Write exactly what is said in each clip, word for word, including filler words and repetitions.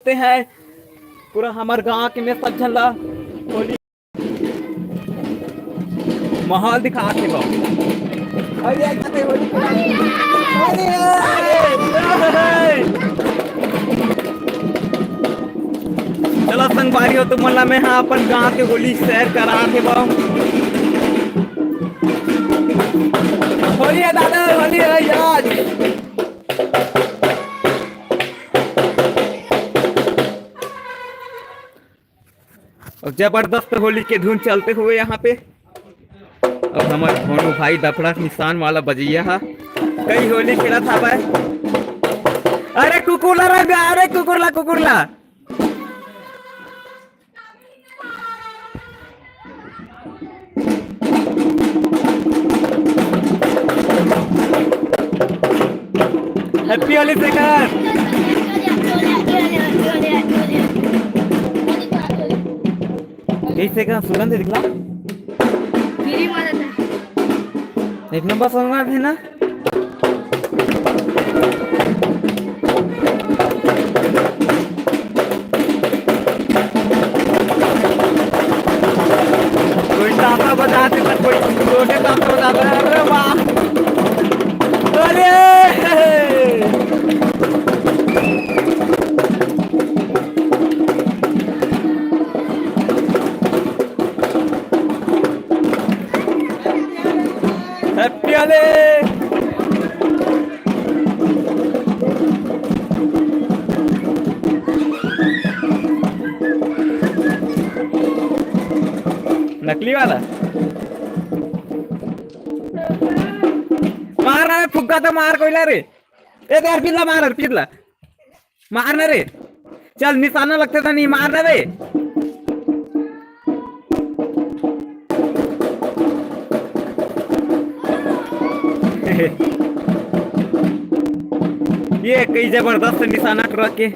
ते हैं पूरा हमर गांव के में सब झन ला होली माहौल दिखात हे बाबू। अरे, अरे, अरे, अरे। चलो संगवारी हो, तुमन ला मैं हा अपन गांव के होली सैर करात हे बाबू। होली हे दादा, होली हे यार। अउ जबरदस्त होली के धुन चलते हुए यहाँ पे। अब हमर भोनू भाई दफड़ा निशान वाला बजैया हा कई होली खेलत हावय। अरे कुकुर ला रे, अरे कुकुर ला, कुकुर ला। Happy होली शेखर। कैसे का सुगंध दिखला? एक नंबर सुगंध है ना। कोई ताशा बजाते तो कोई छोटे ताशा बजाता है। अरे वाह, अरे। Happy होली। नकली वाला। मार रहा है फुग्गा तो मार कोई ला रे। ए दे अर्पित ला मार, अर्पित ला। मार ना रे। चल निशाना लगते तो नहीं मार ना रे। ये कई जबरदस्त निशाना ट्रक के।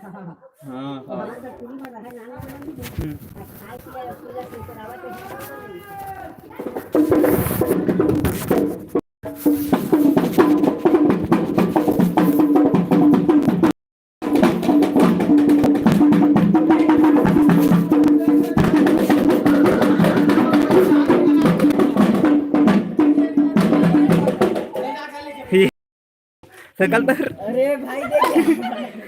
हाँ, हाँ। सकल तर। अरे भाई, देख।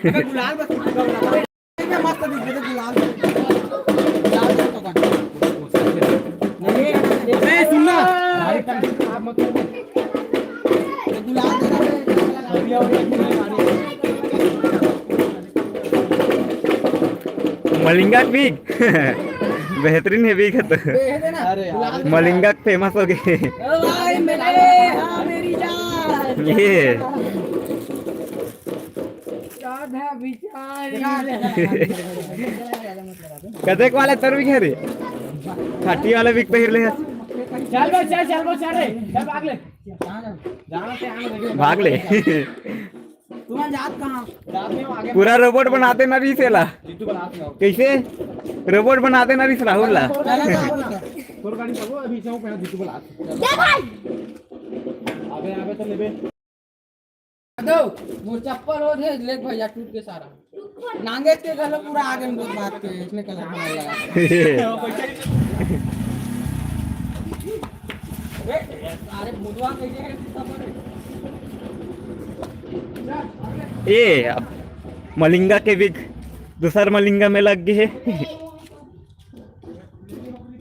अबे गुलाल बस, गुलाल। मस्त दिख रहे गुलाल। गुलाल तो पकड़। नहीं, नहीं, सुन ना। आप मत कर। ये गुलाल दे रहा है। मलिंगा के बिग। बेहतरीन है बिग तो। अरे यार। मलिंगा के फेमस हो गए। ओ भाई मेरे, हाँ मेरी जान। ये। राधा बिचारी। कतेक वाला तर बिग हे रे? खाटी वाला बिग पहिर ले हस। चल बे, चल, चल बे, चल रे। चल भाग ले। भाग ले। तुमन जात कहाँ? पूरा रोबोट बनाते ना रहिस एला। जीतू बना के आओ। कैसे? रोबोट बनाते ना रहिस राहुल ला। तोर गाड़ी में अभी जाओ, पहले जीतू बना। क्या भाई? आगे, आगे तो लेबे। दो, मोर चप्पल हो दे, ले भैया, टूट के सारा। नांगे के गलो पूरा आगे में बात के, इसने कलर में लगा। अरे, भुतवा कैसे है, कितना बड़े? ए, अब मलिंगा के बिग दूसर मलिंगा में लग गए हे।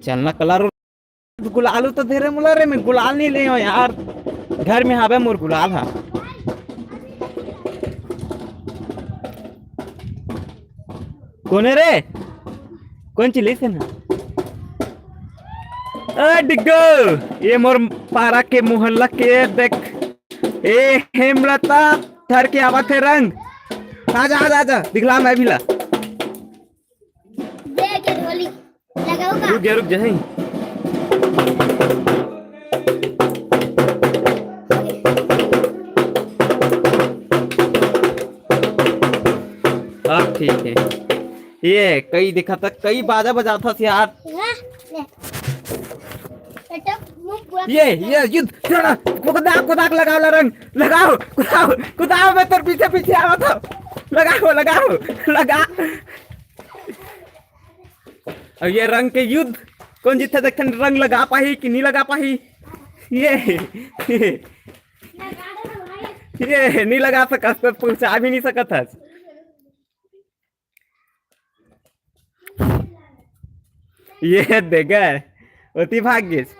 चलना कलर गुलाल तो दे रे मोला रे, मैं गुलाल नहीं ले हूँ यार, घर में हावे मोर गुलाल हा। कोने रे? कौन चीज लेसे ना? ए डिग्गो, ये मोर पारा के मोहल्ला के देख। ए हेमलता, धर के आवत हे रंग। आजा, आजा, आजा, दिखला मैं भी ला। दे के ढोली लगाओ का? रुक जा, रुक जा, हैं। अब ठीक है। ये कई दिखा था, कई बाजा बजाता था यार। हाँ, ले। बेटा, मुंह पूरा ये, ये, ये, थोड़ा कुदाक, कुदाक लगाओ ला रंग, लगाओ, कुदाओ, कुदाओ, मैं तेरे पीछे, पीछे आवा था। लगाओ, लगाओ, लगा। अब ये रंग के युद्ध, कौन जीतथे, देखथन रंग लगा पाही कि नहीं लगा पाही। ये, ये नहीं लगा सकत, तो पहुंचा भी नहीं सकत हस। ये देख, ओती भाग गेस।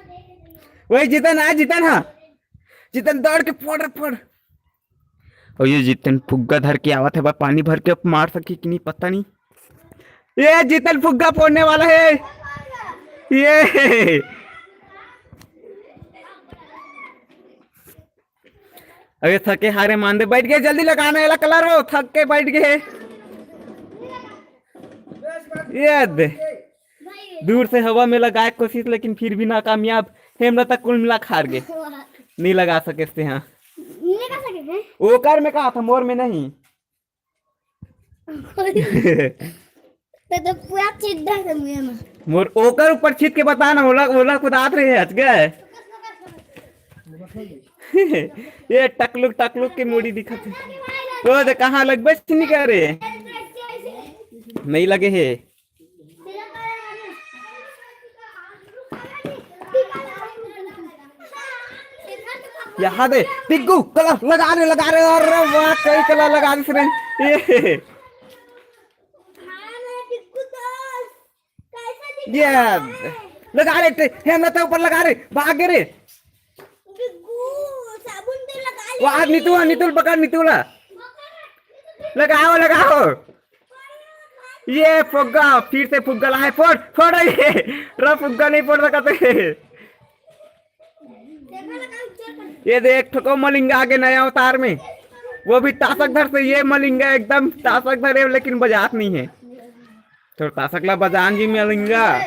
वही जीतन, आ जीतन, हाँ, जीतन दौड़ के फोड़ रे, फोड़। और ये जीतन फुग्गा धर के आवत है, बा पानी भर के मार सकी कि नहीं पता नहीं। ये जीतन फुग्गा फोड़ने वाला है। ये अरे थके हारे मांदे बैठ गए, जल्दी लगाना एला कलर, वो थक के बैठ गए। ये दे, दूर से हवा में लगाए के कोशिश, लेकिन फिर भी नाकामयाब। हेमलता कुल मिला के हार गए, नहीं लगा सके से। हाँ, नहीं लगा सके थे। ओकर में कहा था, मोर में नहीं। तो, तो पूरा छिद दे से मुंह में। मोर ओकर ऊपर छिद के बता ना, ओला, ओला कुदात रहे हच गए। ये टकलुक, टकलुक के मुड़ी दिखत है। तो दे कहाँ लगबे से नहीं करे। नहीं लगे है। यहाँ दे, पिग्गू, कलर लगा रे, लगा रे, अरे वाह, कई कलर लगा दिस रे। ये, ये, लगा रे, टे-, हेमलता ऊपर लगा रे, भाग रे। वाह, नितुल, नितुल पकड़, नितुल। लगाओ, लगाओ। ये फुग्गा, फिर से फुग्गा ला है, फोड़, फोड़ ये। रा फुग्गा नहीं फोड़ सकते। ये देख, ठोको मलिंगा आगे नया अवतार में, वो भी तासक धर से। ये मलिंगा एकदम तासक धरे, लेकिन बजात नहीं है। तो तासक ला बजान जी मलिंगा।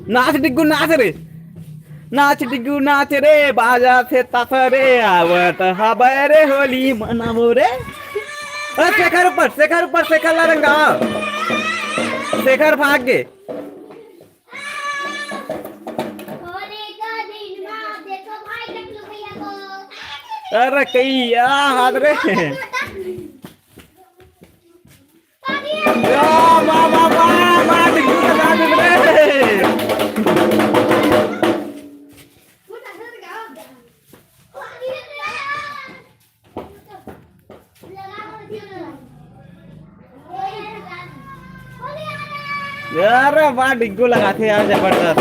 नाच डिग्गू, नाच रे। नाच डिग्गू नाच रे, बाजा से तासा रे, आवत हबे रे होली मनाबो रे। अरे शेखर ऊपर, शेखर ऊपर, शेखर ला रंगा। शेखर भाग गे। होली का दिन मा देखो भाई टकलू भैया को। अरे कई या हाथ रे। या, वाह, वाह, वाह, वाह, डिग्गू का नाच रे। अरे वाह, डिग्गू लगाथे यार, जबरदस्त।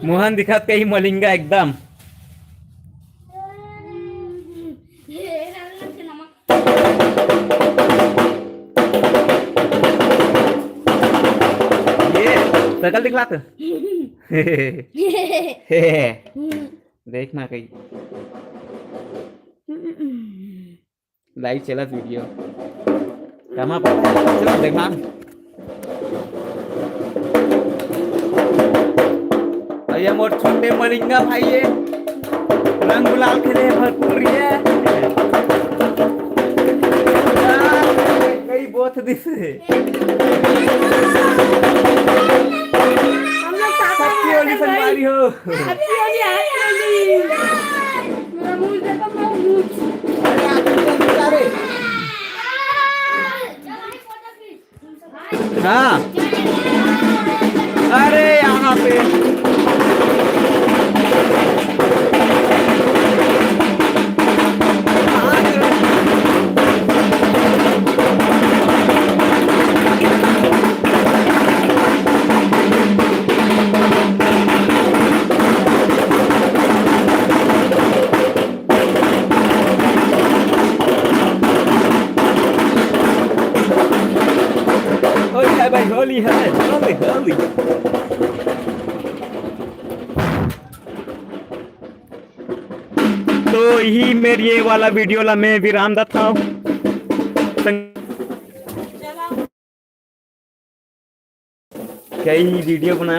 मोहन दिखत कहीं मलिंगा एकदम। ये शकल दिखला तो। देख ना कहीं। लाइव चलत वीडियो। कमा पर चल देखा। अरे मोर छोटे मलिंगा भाई ये रंग गुलाल खेले भरपूर ये। कई बोथ दिस। हम लोग साथ में शक्ति होली संगवारी हो। Happy Holi, Happy Holi। मेरा मुंह देखो, मेरा मुंह। अरे, आप लोग तो अरे। हाँ। अरे, यहाँ पे। होली है भाई, होली है, होली, होली। तो यही मेर ये वाला वीडियो ला मैं विराम देता हूँ। कई वीडियो बनाए